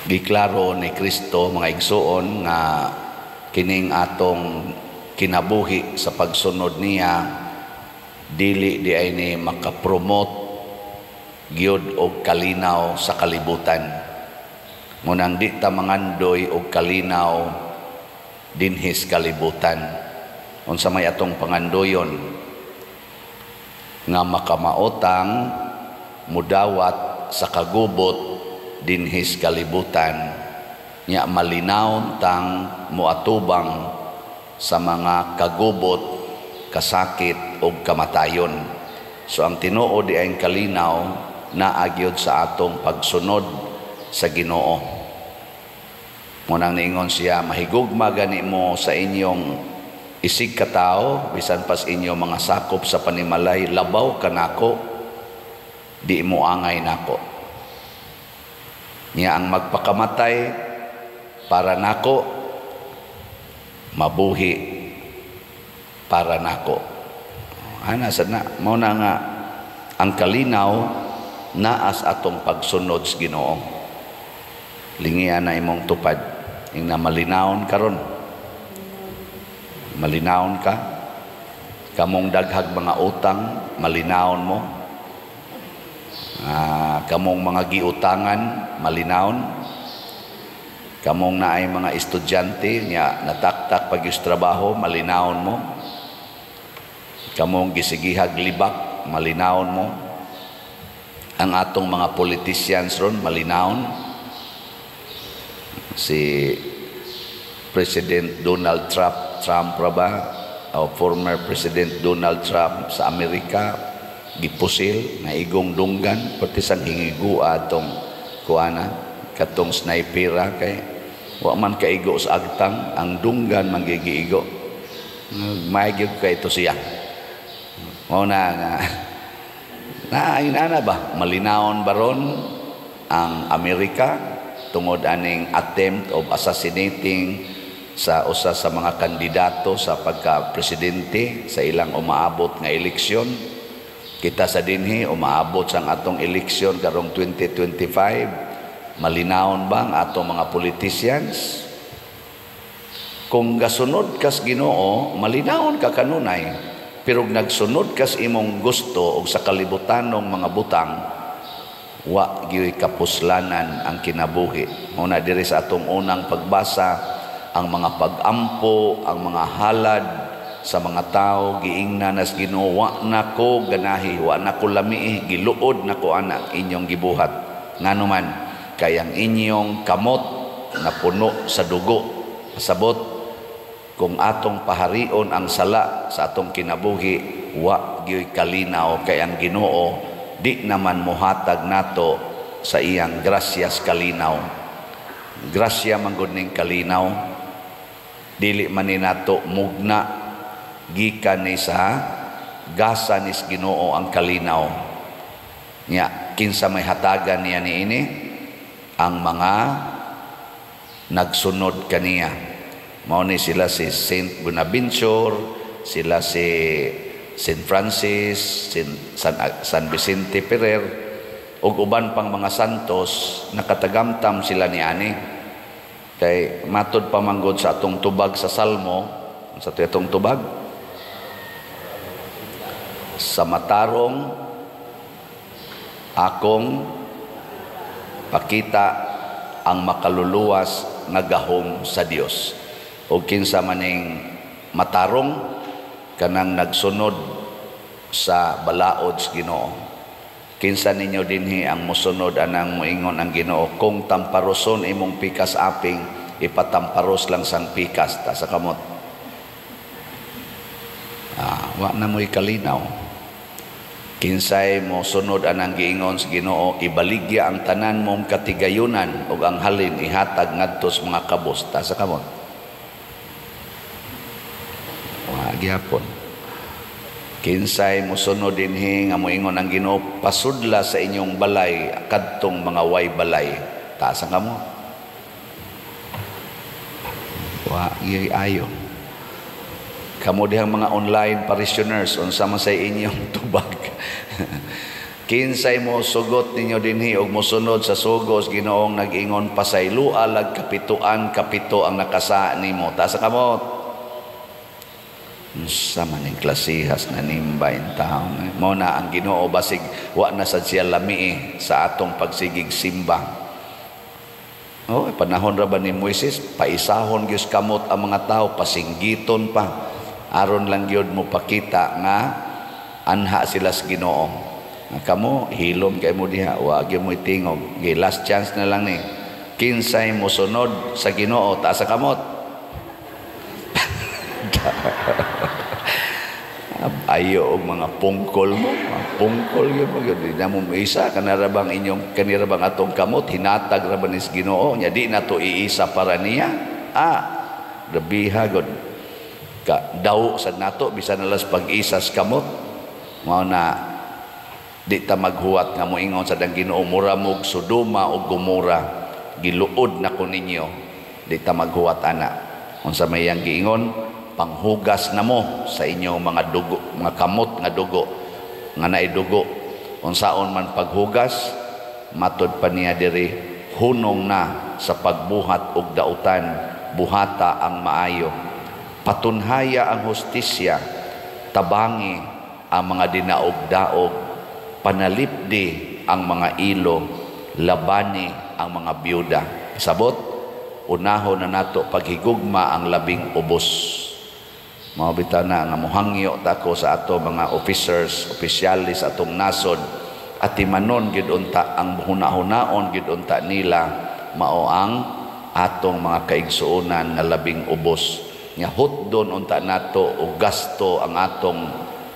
Giklaro ni Kristo, mga igsuon, nga kining atong kinabuhi sa pagsunod niya dili di ay ni makapromote gyud og kalinaw sa kalibutan. Munang di ta mangandoy og kalinaw dinhis kalibutan. Unsa may atong pangandoyon? Nga makamaotang mudawat sa kagubot dinhis kalibutan, nya malinawon tang muatubang sa mga kagubot, kasakit ug kamatayon. So ang tinuod di ay kalinaw naa gyud sa atong pagsunod sa Ginoo. Munang niingon siya, "Mahigugma gani mo sa inyong isig katawo bisan pas inyong mga sakop sa panimalay labaw kanako, di mo angay nako. Nya ang magpakamatay para nako, mabuhi para nako." Ana sad na, mao na nga ang kalinaw naas atong pagsunod sa Ginoo. Lingian na imong tupad. Ingna, malinawon karon. Malinawon ka. Kamong daghag mga utang, malinawon mo. Kamong mga giutangan, malinawon. Kamong naay mga estudyante nya nataktak pag trabaho, malinawon mo. Kamong gisigihag libak, malinawon mo. Ang atong mga politicians ron, malinawon. Si President Donald Trump, Trump ra ba? O former President Donald Trump sa Amerika, gipusil, naigong dunggan, pati sang hingigua atong kuana, katong snipera, kay wa man kaigo sa agtang, ang dunggan manggigiigo. May gyud kay ito siya. Mao na nga na inana ba, malinawon baron ang Amerika tungod aning attempt of assassinating sa usa sa mga kandidato sa pagka-presidente sa ilang umaabot nga eleksyon. Kita sa dinhi, umaabot sang atong eleksyon karong 2025, malinawon ba ang atong mga politicians? Kung gasunod kas Ginoo, malinawon ka kanunay. Pero nagsunod kas imong gusto og sa kalibutanong mga butang, wa gyuy kapuslanan ang kinabuhi. Mao na diri sa atong unang pagbasa, ang mga pag-ampo, ang mga halad sa mga tao, giingna nas Ginoo, "Wa na ko ganahi, wa na ko lamii, giluod na ko ana inyong gibuhat. Ngano man kay ang inyong kamot napuno sa dugo." Pasabot kung atong paharion ang sala sa atong kinabuhi, wa gyuy kalinaw, kay ang Ginoo di naman mohatag nato sa iyang grasyas kalinaw. Grasya man gud ning kalinaw, dili man ni nato mugna, gikan ni sa gasa nis Ginoo ang kalinaw. Nya kinsa may hatagan niya niini? Ang mga nagsunod kaniya. Mao ni sila si Saint Bonaventure, sila si Saint Francis, San Vicente Ferrer ug uban pang mga santos, nakatagamtam sila ni ani. Kay matud pa manggod sa atong tubag sa Salmo, sa atong tubag, "Sa matarong akong pakita ang makaluluwas nga gahom sa Dios." O kinsa maning matarong? Kanang nagsunod sa balaod sa Ginoo. Kinsa ninyo dinhi ang mosunod anang moingon ang Ginoo, "Kung tamparoson imong pikas aping, ipatamparos lang sang pikas"? Ta sa kamot. Wa na mo'y kalinaw. Kinsay mo sunod anang giingon sa Ginoo, "Ibaligya ang tanan mong katigayunan ug ang halin ihatag ngadto sa mga kabos"? Ta sa kamot. Wa gyapon. Kinsay mosunod dinhi nga moingon ang Ginoo, "Pasudla sa inyong balay kadtong mga way balay"? Taas ang kamot. Wa gyud ayo. Kamo dihang mga online parishioners, unsa man sa inyong tubag? Kinsay mo sugot ninyo dinhi og mosunod sa sugos Ginoong nag-ingon, "Pasaylua lag kapituan kapito ang nakasa nimo"? Taas sa kamot. Unsa man ning klasihas na nimba in town? Mo na ang Ginoo, basig wa na sad siya lami sa atong pagsigig simba. Oh, panahon ra ba ni Moises, paisahon gyud kamot ang mga tao, pasinggiton pa aron lang gyud mo pakita nga anha sila sa Ginoo. Nga kamo, hilom kay mo diha, wa gyud mo itingog. Gi last chance na lang ni. Kinsay mosunod sa Ginoo, taas sa kamot. Ayo og mga pungkol mo, mga pungkol gyud mo gyud. Di na mo isa kanara bang inyong, kanira bang atong kamot hinatag ra ba ni sa Ginoo nya di na to iisa para niya? Ah, grabiha gud. Ka daw sad nato bisan alas pag-isas kamot. Mao na di ta maghuwat nga moingon sa dang Ginoo, "Mura mog Sodoma o Gomora, giluod na ko ninyo." Di ta maghuwat ana. Unsa may iyang giingon, panghugas na mo sa inyong mga dugo, mga kamot nga dugo, nga naay dugo. Unsaon man paghugas, matod pa niya diri, hunong na sa pagbuhat og dautan, buhata ang maayo, patunhaya ang hustisya, tabangi ang mga dinaog-daog, panalipdi ang mga ilo, labani ang mga byuda. Sabot, unahon na nato paghigugma ang labing ubos. Mao bitaw na nga mohangyo ta ko sa ato mga officers, opisyalis atong nasod, atimanon gid unta ang huna-hunaon gid unta nila mao ang atong mga kaigsuonan nga labing ubos. Nga hutdon unta nato og gasto ang atong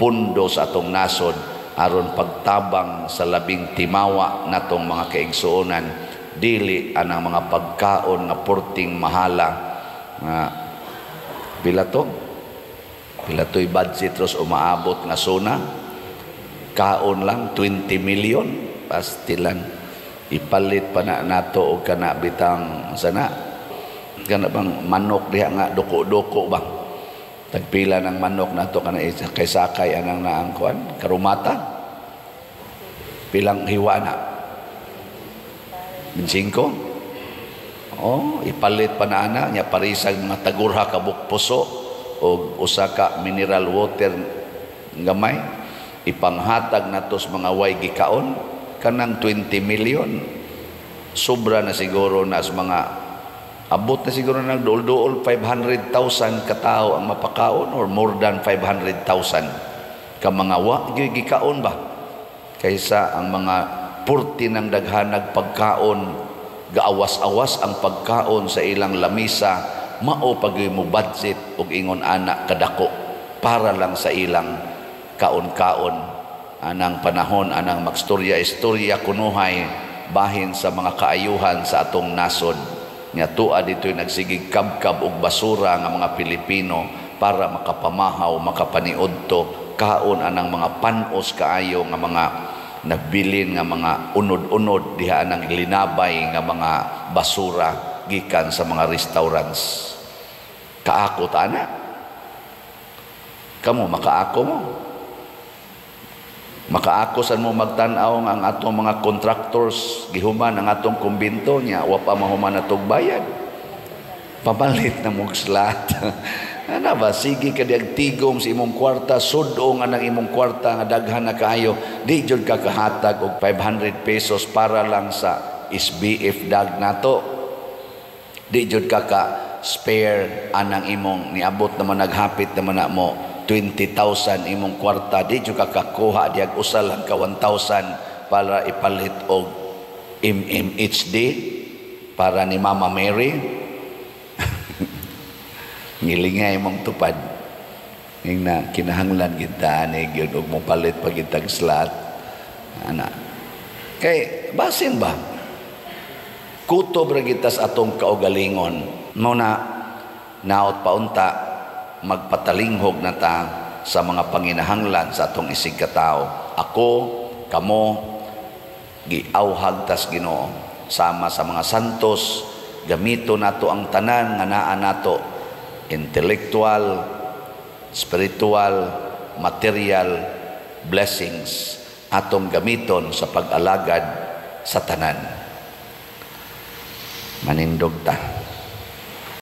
pundo sa atong nasod aron pagtabang sa labing timawa natong mga kaigsuonan, dili anang mga pagkaon nga porting mahala nga pila to, pila to'y budget ros umaabot nga SONA, kaon lang 20 million, pastilan. Ipalit pa na nato og kana bitang sana kana bang manok diha nga duko-duko ba, tagpila ng manok nato kana kay sakay anang naang kuan karumata, pilang hiwa na, 25. Oh, ipalit pa na ana nya parisag mga tagurha ka puso og usa ka mineral water gamay, ipanghatag nato sa mga way gikaon. Kanang 20 million, sobra na siguro na sa mga abot na siguro ng duol-duol 500,000 katao ang mapakaon or more than 500,000 ka mga wa gikaon ba, kaysa ang mga purti ng daghanag pagkaon, gaawas-awas ang pagkaon sa ilang lamisa, mao pag mo budget og ingon ana kadako para lang sa ilang kaon-kaon. Anang panahon anang magstorya-istorya kunuhay bahin sa mga kaayuhan sa atong nasod, nga tua dito'y nagsigig kabkab og basura nga mga Pilipino para makapamahaw, makapaniudto, kaon anang mga panos kaayo nga mga nagbilin nga mga unod-unod diha anang linabay nga mga basura gikan sa mga restaurants. Kaako ta ana. Kamo makaako mo. Makaako san mo magtan-aw ang atong mga contractors gihuman ang atong kumbinto niya wa pa mahuman atong bayad. Pamalit na mong slot. Ana ba, sige ka diag tigom sa imong kwarta, sud-ong anang imong kwarta nga daghan na kaayo, di jud ka kahatag og 500 pesos para lang sa SBF dag nato. Di jud ka ka spare anang imong niabot naman, naghapit naman na mo 20,000 imong kwarta, di jud ka kakuha diag usa lang ka 1,000 para ipalit og MMHD para ni Mama Mary. Ngilingay mong tupad. Ing na kinahanglan kita ani gyud og mopalit pa kitag slot ana. Kay basin ba kutob ra kita sa atong kaugalingon. Mao na naot paunta magpatalinghog na ta sa mga panginahanglan sa atong isig katao. Ako, kamo, giawhag tas Ginoo sama sa mga santos, gamito nato ang tanan nga naa nato, intellectual, spiritual, material blessings Atong gamiton sa pag-alagad sa tanan. Manindog ta.